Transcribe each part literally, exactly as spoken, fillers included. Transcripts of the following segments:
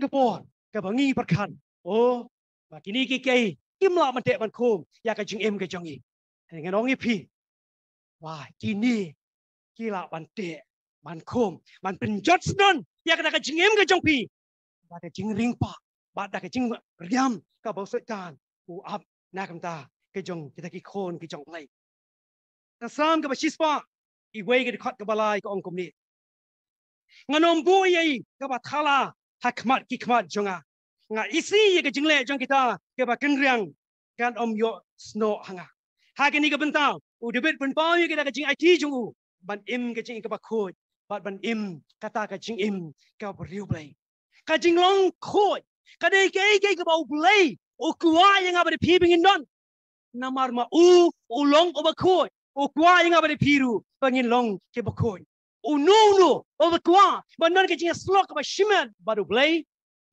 Ka por kaba ngi pyrkhat, oh, ba kine ki kiei kim lah ban teh ban khum ïa ka jingim ka jong ngi. Ngan ong ïa phi, ba kine ki lah ban teh ban khum, ban pynjot sdang ïa kata ka jingim ka jong phi, ba ka jingring pa, ba da ka jingriam kaba u Soitan u ap na ka bynta ka jong kita ki khun ki jong U Blei. Ka Salm kaba shispah, iwei ka dkhot kaba lai ka ong kumne: Ngan ym buh ïa i kaba thala ha khmat ki khmat jong nga. Nga isih ïa ka jingleh jong kita kiba kynriang, kan ym ïoh snoh ha nga. Ha kane ka bynta u David pynpaw ïa kita ka jingaiti jong u ban im ka jingim kaba khuid bad ban im kata ka jingim kaba riewblei. Ka jinglong khuid ka dei kaei kaei kaba U Blei u kwah ïa nga bad phi ba ngin don. Namar ma u u long uba khuid, u kwah ïa nga bad phi ruh ba ngin long kiba khuid. Uno uno uba kwah ban don ka jingïasyllok kaba shimet bad U Blei,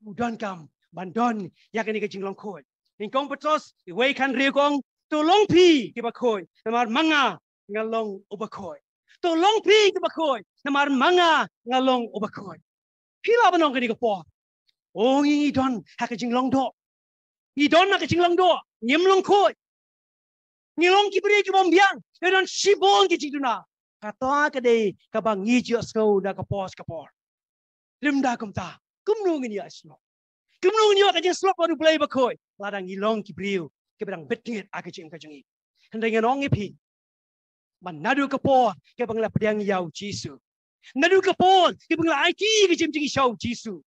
u donkam ban don ïa kane ka jinglong khuid. Nyngkong Petros iwei khan hynriew ka ong: To long phi kiba khuid, namar ma nga nga long uba khuid. To long phi kiba khuid, namar ma nga nga long uba khuid. Phi lah ban ong kane ka por, oh, ngi ngi don ha ka jinglong doh. Ngi don ha ka jinglong doh, ngim long khuid. Ngi long ki briew ki bym biang, ngi don shibun ki jingduna. Kata ka dei kaba ngi ju ïohsngew na ka por sha ka por. Lymda kumta, kumno ngin ïoh snoh? Kumno ngin ïoh ka jingïasyllok bad U Blei bakhuid lada ngi long ki briew kiba dang bit kynjat ha ka jingim ka jong ngi? Hynrei ngan ong ïa phi, ba naduh ka por kaba ngi la pdiang ïa U Jisu, naduh ka por kaba ngi la aiti ka jingim jong ngi sha U Jisu,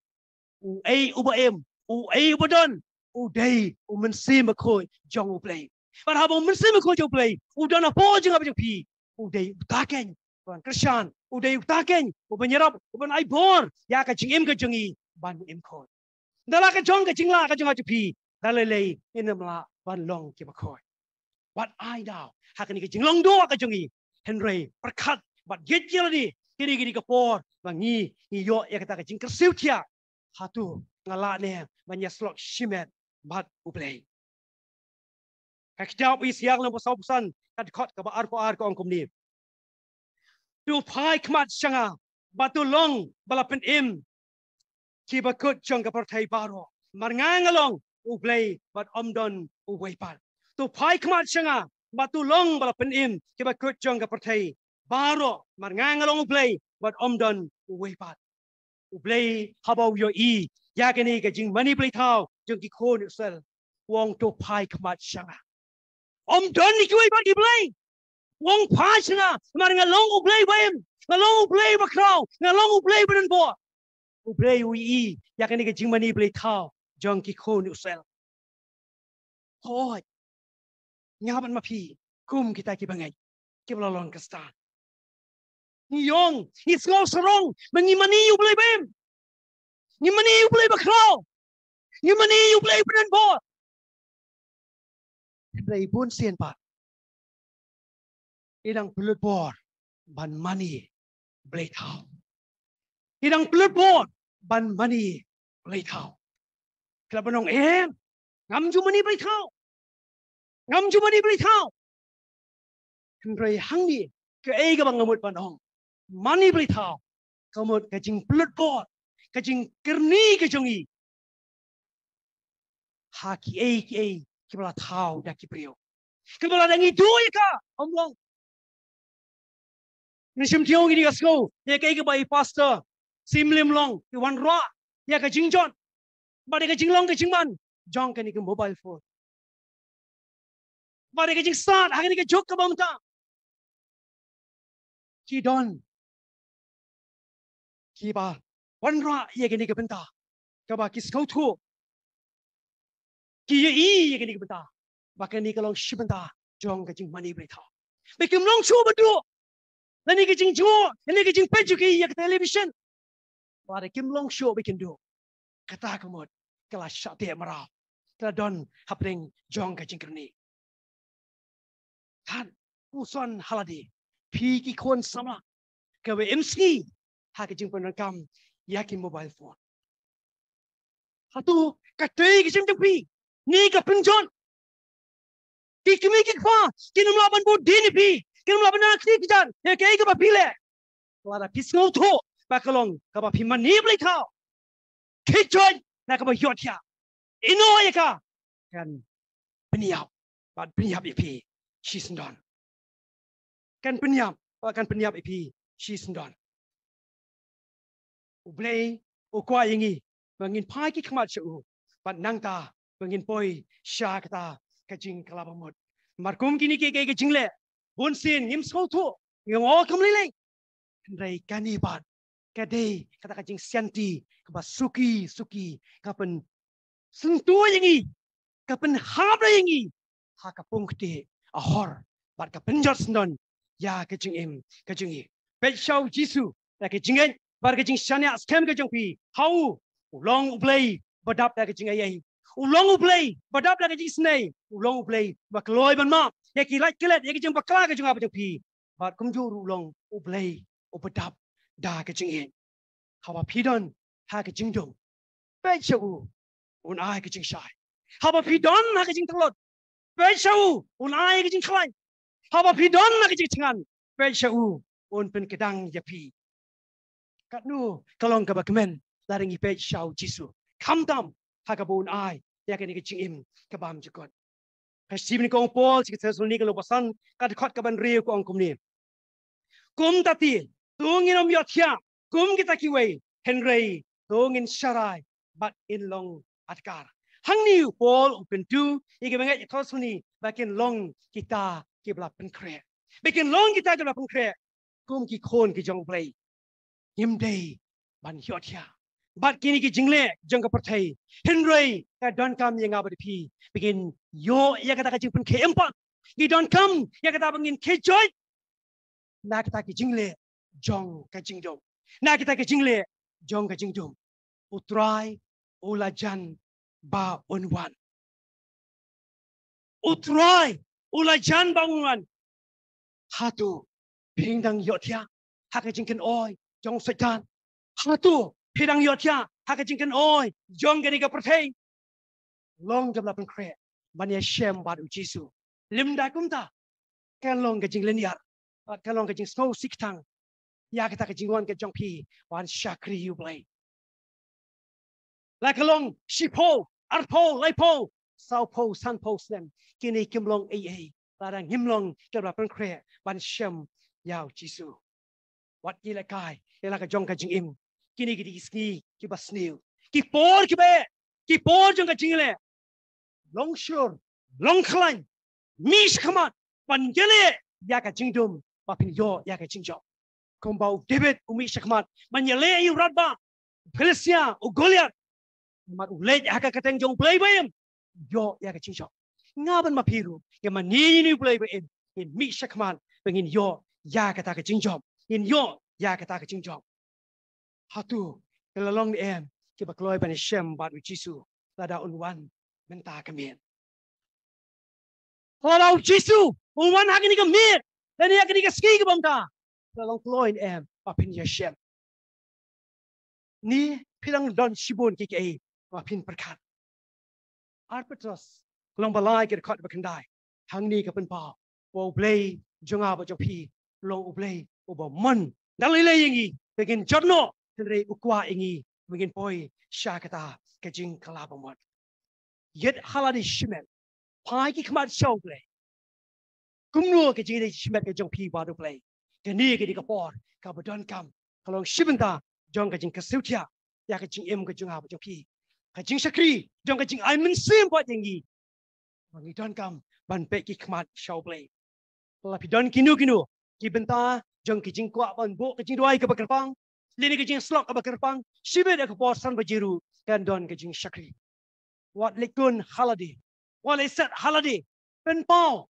uei uba im, uei uba don, u dei U Mynsiem Bakhuid jong U Blei. Bad haba U Mynsiem Bakhuid jong U Blei u don hapoh jong nga bad jong phi, u dei uta keiñ uban kyrshan, u dei uta keiñ uban ïarap, uban ai bor ïa ka jingim ka jong ngi ban im khuid. Da la ka jong ka jinglah ka jong nga jong phi, da lei lei ngin ym lah ban long kiba khuid. Wat ai daw ha kane ka jinglong doh ka jong ngi, hynrei pyrkhat bad ïeit ïa lade, kine kine ki por ba ngi ngi ïoh ïa kata ka jingkyrsiew thiah. Hato nga lah ne ban ïasyllok shimet bad U Blei? Ka kitab Isaïah lynnong ba sawphew san, ka dkhot kaba arphew ar ka ong kumne: To phai khmat sha nga bad to long ba la pynim ki bakut jong ka pyrthei baroh, namar nga nga long U Blei bad ym don uwei pat. To phai khmat sha nga bad to long ba la pynim ki bakut jong ka pyrthei baroh, namar nga nga long U Blei bad ym don uwei pat. U Blei haba u ïohi ïa kane ka jingmane blei thaw jong ki khun Israel, u ong: To phai khmat sha nga. Ym don kiwei pat ki blei. U ong: Phai sha nga, namar nga long U Blei ba im, nga long U Blei ba khraw, nga long U Blei ba don bor. U Blei u ïohi ïa kane ka jingmane blei thaw jong ki khun Israel. Hooid, nga bad ma phi kum kita ki bangeit kiba la long Khristan, ngi ong, ngi sngew sarong ba ngi mane ïa U Blei ba im, ngi mane ïa U Blei ba khraw, ngi mane ïa U Blei ba don bor. Hynrei bunsien pat i dang pynlut bor ban mane blei thaw. I dang pynlut bor ban mane blei thaw. Ki la ban ong: Em, ngam ju mane blei thaw, ngam ju mane blei thaw. Hynrei hangne kaei kaba nga mut ban ong, mane blei thaw ka mut ka jingpynlut bor, ka jingkyrni ka jong ngi ha kiei kiei kiba la thaw da ki briew. Kaba lada ngi duh ïa ka, ym long. Ngi shim tiew ngi dei ka sngew ïa kaei kaba i pastor Sim Lim Long i wanrah ïa ka jingjot bad ïa ka jinglong ka jingman jong kane ka mobile phone bad ïa ka jingstad ha kane ka juk kaba mynta. Ki don kiba wanrah ïa kane ka bynta kaba ki sngewthuh, ki ïohi ïa kane ka bynta ba kane ka long shi bynta jong ka jingmane blei thaw. Ba kim long shuh ba duh lane ka jingjngoh lane ka jingpeit jong ki ïa ka television. Ba da kim long shuh ba kin duh, kata ka mut ka la shah teh mraw, ka la don hapdeng jong ka jingkyrni. Kan puson ha lade phi ki khun samla kiba im sngi ha ka jingpyndonkam ïa ki mobile phone. Hato katei ka jingim jong phi ne ka pynjot? Ki kmie ki kpa kin ym lah ban bud dien ïa phi, kin ym lah ban nang khie kjat ïa kaei kaba phi leh lada phi sngewthuh ba ka long kaba phi mane blei thaw. khie joit na kaba ïohthiah. Ïehnoh ïa ka, kan pynïap bad pynïap ïa phi shisyndon. Kan pynïap, kan pynïap ïa phi shisyndon. U Blei u kwah ïa ngi ba ngin phai ki khmat sha u, bad nangta ba ngin poi sha kata ka jingkylla bamut. Namar kum kine ki, ki, ki jingleh, bunsien ngim sngewthuh, ngim ong kam lei lei. Hynrei kane pat ka dei kata ka jingsianti kaba suki suki, ka pynsyntu ïa ngi, ka pynhap ïa ngi ha ka pung ktieh, a hor, bad ka pynjot syndon ïa ka jingim ka jong ngi. Peit sha u Jisu da ka jingngeit bad ka jingshaniah skhem ka jong phi. Ha u, u long U Blei ba dap da ka jingaiei, u long U Blei ba dap da ka jingisynei, u long U Blei ba kloi ban map ïa ki lait ki let, ïa ki jingbakla ka jong nga bad jong phi. Bad kumjuh ruh u long U Blei uba dap da ka jingngeit. Haba phi don ha ka jingdum, peit sha u, un ai ka jingshai. Haba phi don ha ka jingtlot, peit sha u, un ai ka jingkhlaiñ. Haba phi don ha ka jingthngan, peit sha u, un pynkdang ïa phi. Katno ka long kaba kmen lada ngi peit sha u Jisu, khamtam ha kaba un ai ïa kane ka jingim ka bymjukut. Ka shithi ba nyngkong u Paul sha ki Thessalonika lynnong ba san, ka dkhot kaba hynriew ka ong kumne: Kumta te, to ngin ym ïohthiah kum kita kiwei, hynrei to ngin sharai bad in long adkar. Hangne u Paul u kyntu ïa ki bangeit Thessaloni ba kin long kita kiba la pynkhreh, ba kin long kita kiba la pynkhreh kum ki khun ki jong U Blei. Ngim dei ban ïohthiah bad kine ki jingleh jong ka pyrthei, hynrei ka donkam ïa nga bad phi ba ngin ïoh ïa kata ka jingpynkhie em pat. Ngi donkam ïa kata ba ngin khie joit na kita ki jingleh jong ka jingdum, na kita ki jingleh jong ka jingdum. U Trai u la jan ba un wan. U Trai u la jan ba un wan. Hato phi dang ïohthiah ha ka jingkynoi jong Soitan? Hato phi dang ïohthiah ha ka jingkynoi jong kane ka pyrthei? Long kaba la pynkhreh ban ïashem bad u Jisu. Lymda kumta, kan long ka jinglynñiar bad kan long ka jingsngewsih tang ïa kata ka jingwan ka jong phi ban shakri ïa U Blei. La ka long shiphew, arphew, laiphew, sawphew, sanphew snem, kine kim long ei ei lada ngim long kiba la pynkhreh ban shem ïa u Jisu. Wat ïalehkai ïa la ka jong ka jingim. Kine ki dei ki sngi kiba sniew, ki por kiba eh, ki por jong ka jingleh. Long shlur, long khlaiñ, mih shakhmat ban ïaleh ïa ka jingdum ba phin ïoh ïa ka jingjop. Kumba u David u mih shakhmat ban ïaleh ïa u rangbah Philistia u Goliath. Namar u leit ha ka kyrteng jong U Blei ba im, ïoh ïa ka jingjop. Nga bad ma phi ruh, ïa mane ïa une U Blei ba im, ngin mih shakhmat ba ngin ïoh ïa kata ka jingjop, ngin ïoh ïa kata ka jingjop. Hato ki la long ne em kiba kloi ban ïashem bad u Jisu lada un wan mynta ka miet? Lada u Jisu un wan ha kane ka miet, lane ha kane ka sngi kaba mynta, ki la long kloi ne em ba phin ïashem? Ne phi dang don shibun kiei kiei ba phin pyrkhat? Ar Petros ka lynnong ba lai ka dkhot ba khyndai, hangne ka pynpaw ba U Blei jong nga bad jong phi u long U Blei uba mon da lei lei ïa ngi ba ngin jot noh, hynrei u kwah ïa ngi ba ngin poi sha kata ka jingkylla bamut. Ïeit ha lade shimet, phai ki khmat sha U Blei. Kumno ka jingïeit shimet ka jong phi bad U Blei? Kane ka dei ka por kaba donkam, ka long shi bynta jong ka jingkyrsiew thiah ïa ka jingim ka jong nga bad jong phi, ka jingshakri jong ka jingai mynsiem bad ïa ngi. Ba ngi donkam ban peit ki khmat sha U Blei. La phi don kino kino ki bynta jong ki jingkwah ban buh ka jingduwai kaba kyrpang, lane ka jingsyllok kaba kyrpang, shibit ha ka por san baje ruh kan don ka jingshakri. Wat leit kun ha lade, wat leit set ha lade. Pynpaw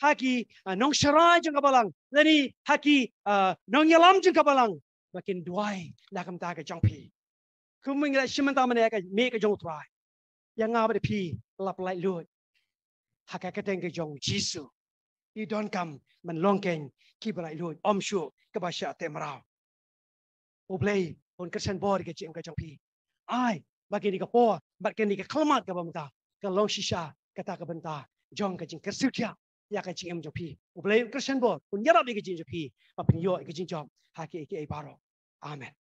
ha ki, ah, nongsharai jong ka balang lane ha ki, ah, nongïalam jong ka balang ba kin duwai na ka bynta ka jong phi. Kumba ngi la shim mynta mynne ka miet ka jong U Trai, ïa nga bad phi la pyllait luid ha ka kyrteng ka jong U Jisu. Ngi donkam ban long kein kiba laitluid, ym shuh kaba shah teh mraw. U Blei un kyrshan bor ïa ka jingim ka jong phi. Ai ba kane ka por bad kane ka khyllipmat kaba mynta kan long shisha kata ka bynta jong ka jingkyrsiew thiah ïa ka jingim jong phi. U Blei un kyrshan bor, un ïarap ïa ka jingim jong phi ba phin ïoh ïa ka jingjop ha kiei kiei baroh. Amen.